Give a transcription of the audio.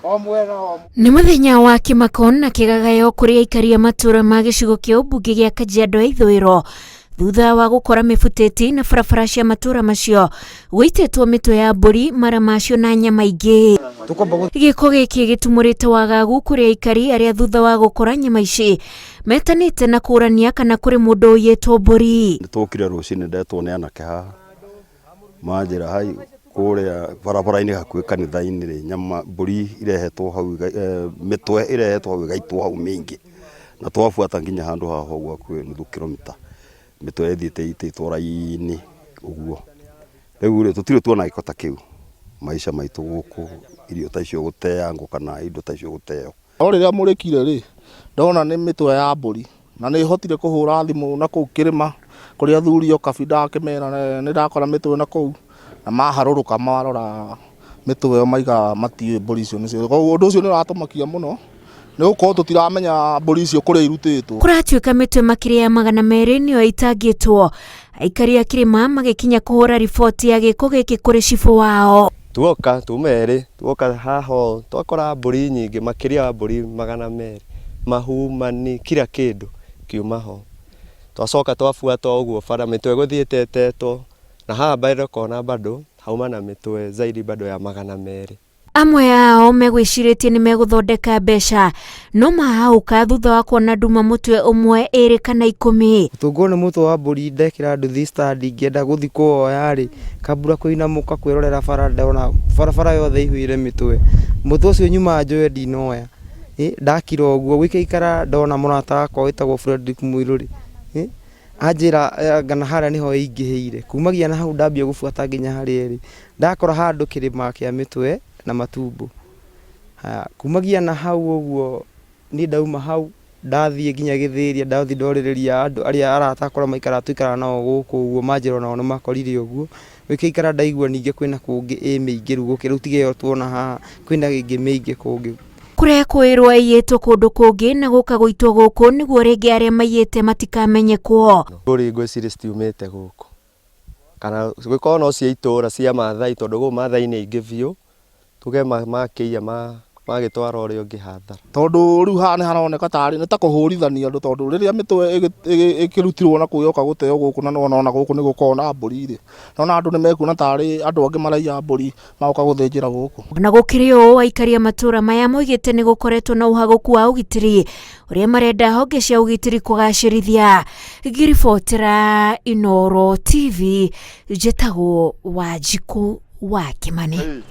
Nĩ mũthenya wa kĩmako na kĩgagayo kũrĩ aikari a matũra ma gĩcigo kĩa ũmbunge gĩa Kajiado ya ithũĩro thutha wa gũkora mĩbutĩti na barabara cia matũra macio gũitĩtwo mĩtwe ya mbũri, mara macio na nyama ingĩ. Gĩko gĩkĩ gĩtumũrĩte wagagu kũrĩ aikari arĩa thutha wa gũkora nyama ici metanĩte na kũrania kana kũrĩ mũndũ ũiyĩtwo mbũri. Nĩ twokire rũcinĩ ndetwo nĩ anake haha manjĩra hai kũrĩa barabara-inĩ hakuhĩ kanitha-inĩ rĩ, nyama mbũri irehetwo hau, mĩtwe ĩrehetwo hau ĩgaitwo hau mĩingĩ, na twabuata nginya handũ haha ũguo hakuhĩ nuthu kilomita, mĩtwe ĩthiĩte ĩitĩtwo raini ũguo. Rĩu rĩ, tũtirĩ tuona gĩko ta kĩu maica maitũ gũkũ, irio ta icio gũteangwo kana indo ta icio gũteo. No rĩrĩa mũrĩkire rĩ, ndona nĩ mĩtwe ya mbũri na nĩ hotire kũhũra thimũ na kũu kĩrĩma kũrĩ athuri o kabi ndakĩmera nĩ ndakora mĩtwe na kũu, na maharũrũka marora mĩtwe ĩyo maiga matiũĩ mbũri icio nĩcio. Koguo ũndũ ũcio nĩ ũratũmakia mũno nĩ gũkorwo tũtiramenya mbũri icio kũrĩa irutĩtwo. Kũratuĩka mĩtwe makĩria ya 200 nĩyo ĩitangĩtwo, aikari a kĩrĩma magĩkinya kũhũra riboti ya gĩko gĩkĩ kũrĩ cibũ wao. Tuoka tuma erĩ, tuoka haha ũũ twakora mbũri nyingĩ makĩria wa mbũri 200, mahu, mani, kila kĩndũ kiuma ho. Twacoka twabuata ũguo bara mĩtwe ĩgũthiĩte ĩtetwo na haha bado kona bado hauma na mĩtwe zaidi bado ya 200. Amwe ao megwĩcirĩtie nĩ megũthondeka mbeca no mahaũka thutha wa kuona nduma mũtwe ũmwe, 2 kana 10. Gũtũngwo nĩ mũtwe wa mbũri ndekĩra nduthi stand ngĩenda gũthiĩ kũwoya rĩ, kambura kũinamũka kwĩrorera bara ndona barabara yothe ĩihũire mĩtwe. Mũtwe ũcio nyuma njoe ndinoya. Ndakira ũguo gũikaikara ndona mũrata wakwa wĩtagwo Fredrick Mũirũ rĩ, anjĩra anga harĩa nĩho ĩingĩhĩire. Kumagia na hau ndambia gũbuata nginya harĩa ĩrĩ, ndakora handũ kĩrĩma kĩa mĩtwe na matumbo. Haya, kumagia na hau ũguo niĩ ndauma hau ndathiĩ nginya Gĩthĩria, ndathiĩ ndorĩrĩria andũ arĩa arata akwa maikaraga tũikaraga nao gũkũ ũguo manjĩra onao nĩ makorire ũguo. Gũikaikara ndaigua ningĩ kwĩna kũngĩ ĩ mĩingĩ rĩu gũkĩra rĩu tiga ĩyo tuona haha kwĩna ĩngĩ mĩingĩ kũngĩ. Kũrekwĩrwo aiyĩtwo kũndũ kũngĩ na gũka gũitwo gũkũ nĩguo rĩngĩ arĩa maiyĩte matikamenyekwo. Mbũri ngwĩciria citiumĩte gũkũ kana gũkorwo no cia itũra cia Maathai tondũ gũkũ Maathai nĩ aingĩ biũ, tuge makĩiya magĩtwara ũrĩa ũngĩ hathara. Tondũ rĩu haha nĩ haroneka tarĩ nĩ ta kũhũrithania andũ tondũ rĩrĩa mĩtwe ĩkĩrutirwo na kũu yoka gũteo gũkũ na nĩwona ona gũkũ nĩ gũkoragwo na mbũri rĩ, nona andũ nĩ mekuona tarĩ andũ angĩ maraiya mbũri magoka gũthĩnjĩra gũkũ. Ona gũkĩrĩ ũũ, aikari a matũra maya moigĩte nĩ gũkoretwo na ũhagũku wa ũgitĩri ũrĩa marenda honge cia ũgitĩri kũgacĩrithia. Ngĩribotera Inooro TV, njĩtagwo Wanjikũ wa Kĩmani.